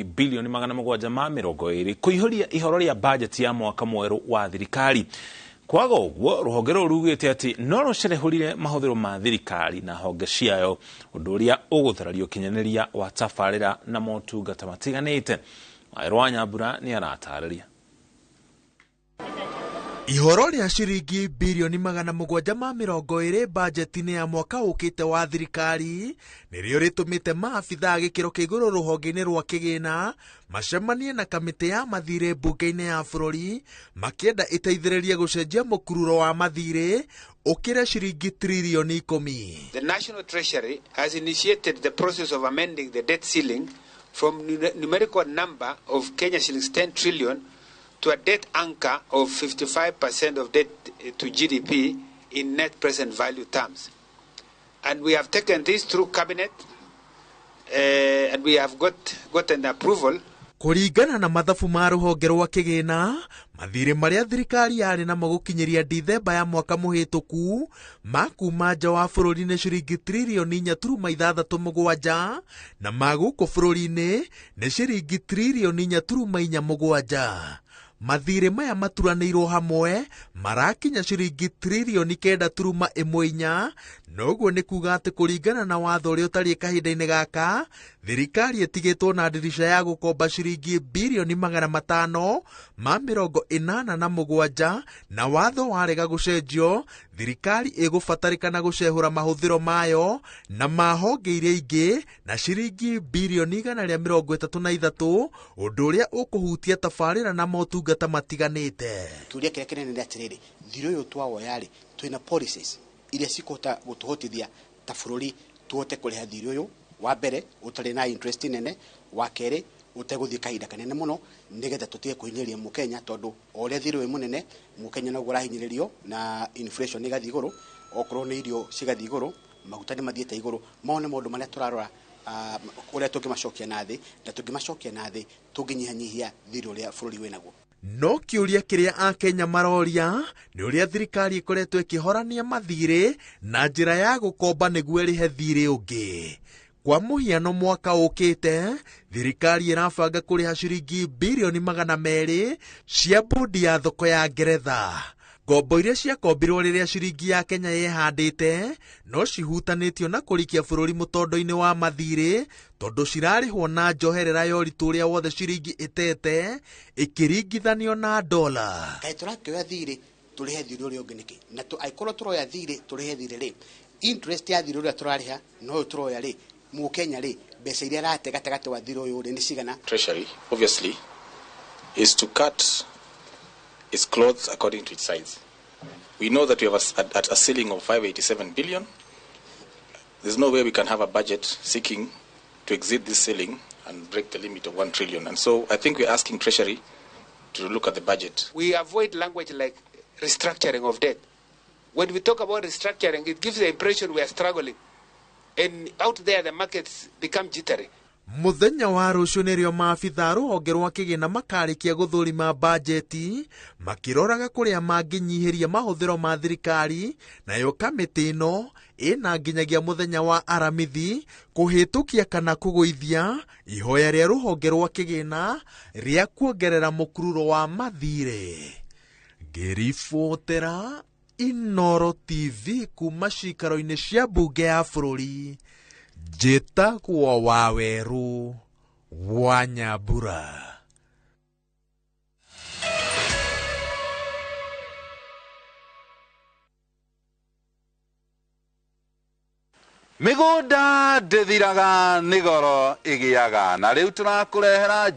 Bilioni 720 kũihũria ihoro rĩa bajeti ya mwaka mwerũ wa thirikari. Kwaga ũguo, rũhonge rũrũ rugĩte atĩ no rũcerehũrire mahũthĩro ma thirikari na honge ciayo, ũndũ ũrĩa ũgũthararia ũkinyanĩria wa tabarĩra na motungata matiganĩte. Wawerũ wa Nyambura nĩ aratarĩria. Ihoro rĩa ciringi birioni 720 bajeti-inĩ ya mwaka ũkĩte wa thirikari nĩrĩo rĩtũmĩte maabitha a gĩkĩro kĩa igũrũ rũhonge-inĩ rwa kĩgĩna macemanie na kamĩtĩ ya mathirĩ mbunge-inĩ ya bũrũri makĩenda ĩteithĩrĩrie gũcenjia mũkururo wa mathirĩ ũkĩre ciringi tririoni 10. The National Treasury has initiated the process of amending the debt ceiling from numerical number of Kenya shillings 10 trillion to a debt anchor of 55% of debt to GDP in net present value terms. And we have taken this through cabinet, and we have gotten approval. Kũringana na mathabu ma rũhonge rwa kĩgĩna, mathirĩ marĩa thirikari yarĩ namo gũkinyĩria Dithemba ya mwaka mũhĩtũku ma kuma nja wa bũrũri nĩ ciringi tririoni 4.67 na ma gũkũ bũrũri-inĩ nĩ ciringi tririoni 4.47. Mathirĩ maya maturanĩirwo hamwe marakinya ciringi tririoni 9.14, noguo nĩ kuga atĩ kũringana na watho ũrĩa ũtariĩ kahinda-inĩ gaka, thirikari ĩtigĩtwo na ndirica ya gũkomba ciringi birioni 587, na watho warega gũcenjio, thirikari ĩgũbatarĩkana gũcehũra mahũthĩro mayo na ma honge iria ingĩ na ciringi birioni 133, ũndũ ũrĩa ũkũhutia tabarĩra na motungata matiganĩte. Kĩũria kĩrĩa kĩnene nĩ atĩrĩrĩ, thirĩ ũyũ twawoya-rĩ, twĩna policies iria cikũhota gũtũhotithia ta bũrũri tũhote kũrĩha thirĩ ũyũ, wa mbere ũtarĩ na interest nene, wa kerĩ ũtegũthiĩ kahinda kanene mũno, nĩgetha tũtige kũhinyĩrĩria mũkenya, tondũ o ũrĩa thirĩ wĩ mũnene mũkenya noguo arahinyĩrĩrio na inflation ĩgathiĩ igũrũ, okorwo nĩ irio cigathiĩ igũrũ, maguta nĩ mathiĩte igũrũ. Mao nĩ maũndũ marĩa tũrarora, ũrĩa tũngĩmacokia na thĩ, na tũngĩmacokia na thĩ tũngĩnyihanyihia thirĩ ũrĩa bũrũri wĩnaguo. No kĩũria kĩrĩa akenya maroria nĩ ũrĩa thirikari ĩkoretwo ĩkĩhorania mathirĩ na njĩra ya gũkomba nĩguo ĩrĩhe thirĩ ũngĩ. Kwa mũhiano, mwaka ũkĩte thirikari ĩrabanga kũrĩha ciringi birioni 200 cia bodi ya thoko ya Ngeretha. Ngombo iria ciakombirwo rĩrĩa ciringi ya Kenya yehandĩte no cihutanĩtio na kũrikia bũrũri mũtondo-inĩ wa mathirĩ, tondũ cirarĩhwo na njoherera ya ũritũ ũrĩa wothe ciringi ĩtete ĩkĩringithanio na dola. Kaĩ tũrakĩoya thirĩ tũrĩhe thirĩ ũrĩa ũngĩ nĩkĩ? Na angĩkorwo tũroya thirĩ tũrĩhe thirĩ rĩ, interest ya thirĩ ũrĩa tũrarĩha na ũyũ tũroya rĩ, mũkenya rĩ, mbeca iria arate gatagatĩ wa thirĩ ũyũ rĩ nĩ cigana? Treasury obviously is to cut its clothes according to its size. We know that we have a ceiling of 587 billion. There's no way we can have a budget seeking to exceed this ceiling and break the limit of 1 trillion. And so I think we're asking Treasury to look at the budget. We avoid language like restructuring of debt. When we talk about restructuring, it gives the impression we are struggling. And out there, the markets become jittery. Mũthenya wa rũciũ nĩrĩo maabitha rũhonge rwa kĩgĩna makarĩkia gũthũrima bajeti makĩroraga kũrĩa mangĩnyihĩria mahũthĩro ma thirikari, nayo kamĩtĩ ĩno ĩna nginyagia mũthenya wa Aramithi kũhĩtũkia kana kũgũithia ihoya rĩa rũhonge rwa kĩgĩna rĩa kuongerera mũkururo wa mathirĩ. Ngĩribotera Inooro TV kuma cikaro-inĩ cia mbunge ya bũrũri, njĩtagwo Wawerũ wa Nyambura. Mĩgũnda ndĩthiraga nĩ goro ĩgĩaga, na rĩu tũrakũrehera